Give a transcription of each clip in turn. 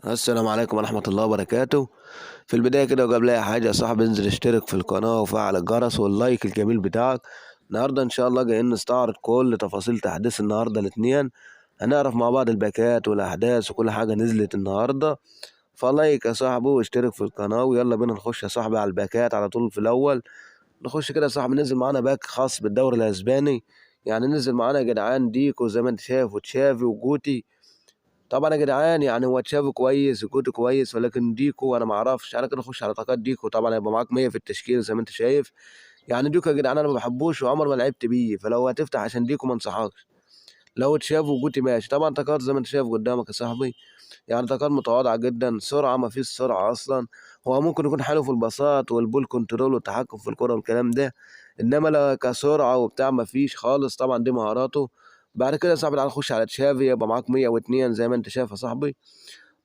السلام عليكم ورحمة الله وبركاته. في البداية كده وقبل أي حاجة يا صاحبي، انزل اشترك في القناة وفعل الجرس وال like الجميل بتاعك. النهاردة إن شاء الله جايين نستعرض كل تفاصيل تحديث النهاردة الاثنين، هنعرف مع بعض الباكات والأحداث وكل حاجة نزلت النهاردة. ف like يا صاحبي واشترك في القناة، ويلا بينا نخش يا صاحبي على الباكات على طول. في الأول نخش كده يا صاحبي، نزل معانا pack خاص بالدوري الأسباني، يعني نزل معانا يا جدعان ديكو زي ما انت شايف وتشافي وجوتي. طبعا يا جدعان يعني هو تشافي كويس وجوتي كويس، ولكن ديكو انا ما اعرفش. انا كده اخش على طاقات ديكو، طبعا هيبقى معاك 100 في التشكيل زي ما انت شايف. يعني ديكو يا جدعان انا ما بحبوش وعمر ما لعبت بيه، فلو هتفتح عشان ديكو ما انصحكش. لو تشافي وجوتي ماشي. طبعا طاقات زي ما انت شايف قدامك يا صاحبي، يعني طاقات متواضعة جدا، سرعة ما فيش سرعة اصلا. هو ممكن يكون حلو في الباصات وال ball control والتحكم في الكره والكلام ده، انما لا كسرعه وبتاع ما فيش خالص. طبعا دي مهاراته. بعد كده يا صاحبي تعالى نخش على تشافي، يبقى معاك 102 زي ما انت شايف يا صاحبي.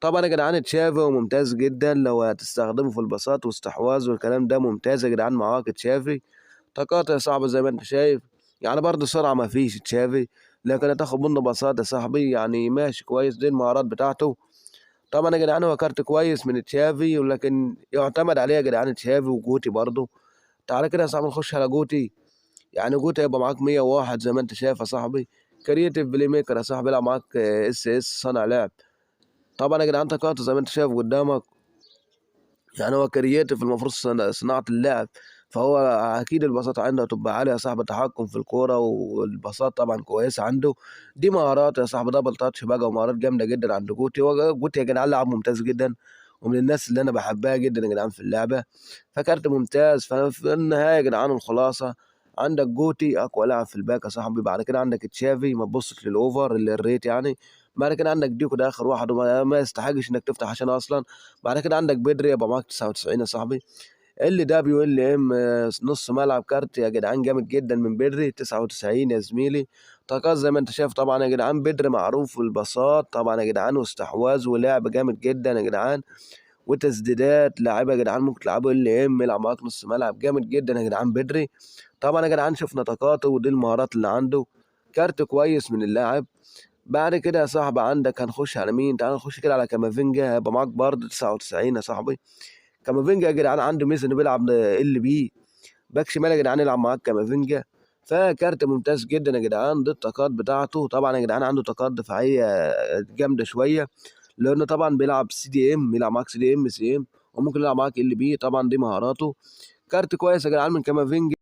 طبعا يا جدعان تشافي ممتاز جدا لو هتستخدمه في الباصات واستحواذ والكلام ده، ممتاز يا جدعان معاك تشافي. طاقات يا صاحبي زي ما انت شايف، يعني برضه سرعة ما فيش تشافي، لكن هتاخد منه باصات يا صاحبي، يعني ماشي كويس. دي المهارات بتاعته. طبعا يا جدعان هو كارت كويس من تشافي، ولكن يعتمد عليه يا جدعان تشافي وجوتي برضه. تعالى كده يا صاحبي نخش على جوتي، يعني جوتي هيبقى معاك 101 زي ما انت شايف يا صاحبي. creative playmaker يا صاحبي، يلعب معاك SS صانع لعب. طبعا يا جدعان طاقاته زي ما انت شايف قدامك، يعني هو creative المفروض صناعة اللعب، فهو اكيد البساطة عنده هتبقى عالية يا صاحبي، التحكم في الكورة والبساطة طبعا كويسة عنده. دي مهارات يا صاحبي، double touch بقى ومهارات جامدة جدا عند جوتي. هو جوتي يا جدعان لاعب ممتاز جدا، ومن الناس اللي انا بحبها جدا يا جدعان في اللعبة، فكارت ممتاز. ففي النهاية يا جدعان الخلاصة، عندك جوتي اقوى لاعب في ال pack يا صاحبي. بعد كده عندك تشافي، ما تبصش لل over اللي ال rate يعني. بعد كده عندك ديكو، ده اخر واحد وما يستحقش انك تفتح عشان اصلا. بعد كده عندك بدري يبقى معاك 99 يا صاحبي. ال WLM نص ملعب، كارت يا جدعان جامد جدا من بدري 99 يا زميلي. طاقات زي ما انت شايف. طبعا يا جدعان بدري معروف بالبساط طبعا يا جدعان، واستحواذ ولعب جامد جدا يا جدعان، وتسديدات لاعيبه يا جدعان ممكن تلعبوا LM، يلعب معاك نص ملعب جامد جدا يا جدعان بدري. طبعا يا جدعان شفنا طاقاته ودي المهارات اللي عنده، كارت كويس من اللاعب. بعد كده يا صاحبي عندك هنخش على مين؟ تعال نخش كده على كامافينجا، هيبقى معاك برضه 99 يا صاحبي. كامافينجا يا جدعان عنده ميزة انه بيلعب LB back شمال يا جدعان، يلعب معاك كامافينجا، فكارت ممتاز جدا يا جدعان. دي الطاقات بتاعته. طبعا يا جدعان عنده طاقات دفاعية جامدة شوية، لانه طبعا بيلعب CDM، بيلعب معاك سي دي ام سي ام، وممكن يلعب معاك LB. طبعا دي مهاراته. كارت كويس يا جدعان من كامافينجا،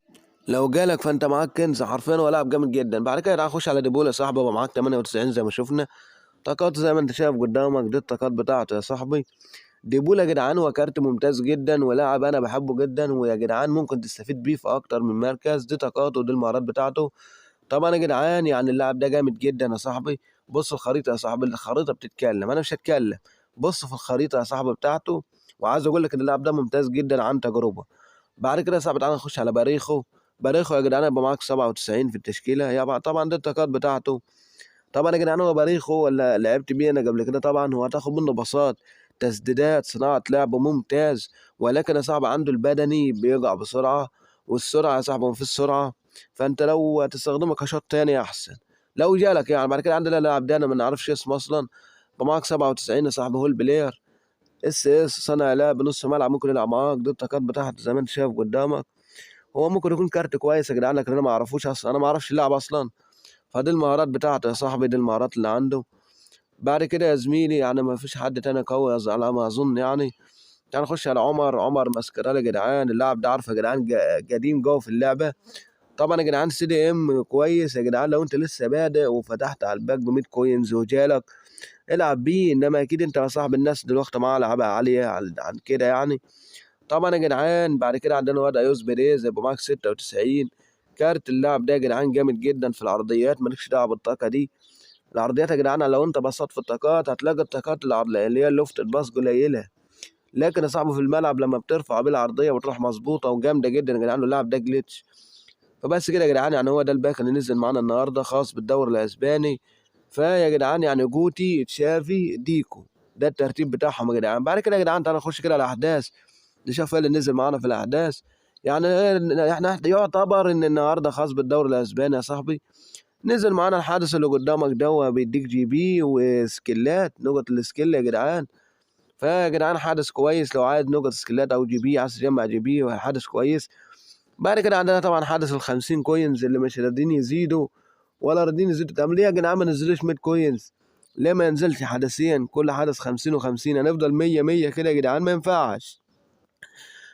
لو جالك فانت معاك كنز حرفيا، هو لاعب جامد جدا. بعد كده تعال خش على ديبولا يا صاحبي، يبقى معاك 98 زي ما شفنا. طاقات زي ما انت شايف قدامك، دي الطاقات بتاعته يا صاحبي. ديبولا يا جدعان هو كارت ممتاز جدا، ولاعب انا بحبه جدا، ويا جدعان ممكن تستفيد بيه في اكتر من مركز. دي طاقاته ودي المهارات بتاعته. طبعا يا جدعان يعني اللاعب ده جامد جدا يا صاحبي. بص الخريطة يا صاحبي، الخريطة بتتكلم، انا مش هتكلم. بص في الخريطة يا صاحبي بتاعته، وعايز اقول لك ان اللاعب ده ممتاز جدا عن تجربه. بعد كده يا صاحبي تعالى نخش على باريخو. باريخو يا جدعان يبقى معاك 97 في التشكيلة، يا طبعا دي الطاقات بتاعته. طبعا يا جدعان هو باريخو ولا لعبت بيه انا قبل كده، طبعا هو هتاخد منه باصات، تسديدات، صناعة لعب ممتاز، ولكن يا صاحبي عنده البدني بيقع بسرعة، والسرعة يا صاحبي ما فيش سرعة، فانت لو هتستخدمه كشوط تاني احسن لو جالك يعني. بعد كده عندنا لاعب ده انا ما نعرفش اسمه اصلا، معاك 97 يا صاحبي، hole player SS صانع لعب نص ملعب، ممكن يلعب معاك. دي الطاقات بتاعته زي ما انت شايف قدامك. هو ممكن يكون كارت كويس يا جدعان، لكن انا ما اعرفوش اصلا، انا ما اعرفش اللاعب اصلا. فدي المهارات بتاعته يا صاحبي، دي المهارات اللي عنده. بعد كده يا زميلي يعني ما فيش حد تاني قوي على ما اظن يعني. تعال نخش على عمر. عمر ماسكرال يا جدعان، اللاعب ده عارفه يا جدعان قديم جوه في اللعبة. طبعا يا جدعان CDM كويس يا جدعان، لو انت لسه بادئ وفتحت على ال pack ب 100 coins وجالك العب بيه، انما اكيد انت يا صاحب الناس دلوقتي معاها لعبه عالية عن كده يعني. طبعا يا جدعان بعد كده عندنا واد ايوز بيريز، يبقى معاك 96. كارت اللاعب ده يا جدعان جامد جدا في العرضيات، مالكش دعوه بالطاقة دي. العرضيات يا جدعان لو انت بصيت في الطاقات هتلاقي الطاقات اللي هي ال lofted pass قليله، لكن يا صاحبي في الملعب لما بترفع بالعرضيه بتروح مظبوطة وجامده جدا يا جدعان. اللاعب ده glitch. فبس كده يا جدعان، يعني هو ده ال pack اللي نزل معانا النهارده خاص بالدوري الاسباني. فيا جدعان يعني جوتي تشافي ديكو، ده الترتيب بتاعهم يا جدعان. بعد كده يا جدعان تعالى نخش كده على الاحداث، نشوف ايه اللي نزل معانا في الاحداث. يعني احنا يعتبر ان النهارده خاص بالدوري الاسباني يا صاحبي. نزل معانا الحادث اللي قدامك ده، بيديك GP وسكيلات، نقط ال skill يا جدعان. فيا جدعان حدث كويس، لو عايز نقط سكيلات او GP، عايز تجمع GP، حدث كويس. بعد كده عندنا طبعا حدث ال50 coins اللي مش راضيين يزيدوا ولا راضيين يزيدوا. طب ليه يا جدعان ما نزلوش 100 coins؟ ليه ما ينزلش حدثين، كل حدث 50 و50؟ هنفضل 100 100 كده يا جدعان؟ ما ينفعش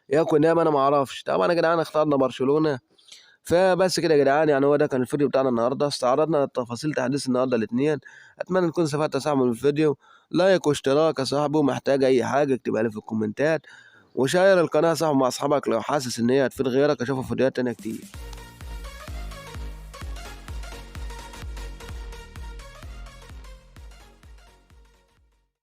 يا كونامي، انا ما اعرفش. طبعا يا جدعان اخترنا برشلونه. فبس كده يا جدعان، يعني هو ده كان الفيديو بتاعنا النهارده، استعرضنا تفاصيل تحديث النهارده الاثنين. اتمنى تكون استفدت يا صاحبي من الفيديو. like واشتراك يا صاحبي، ومحتاج اي حاجة اكتبها لي في الكومنتات، وشير القناة يا صاحبي مع اصحابك لو حاسس ان هي هتفيد غيرك. اشوفك في فيديوهات تانية كتير.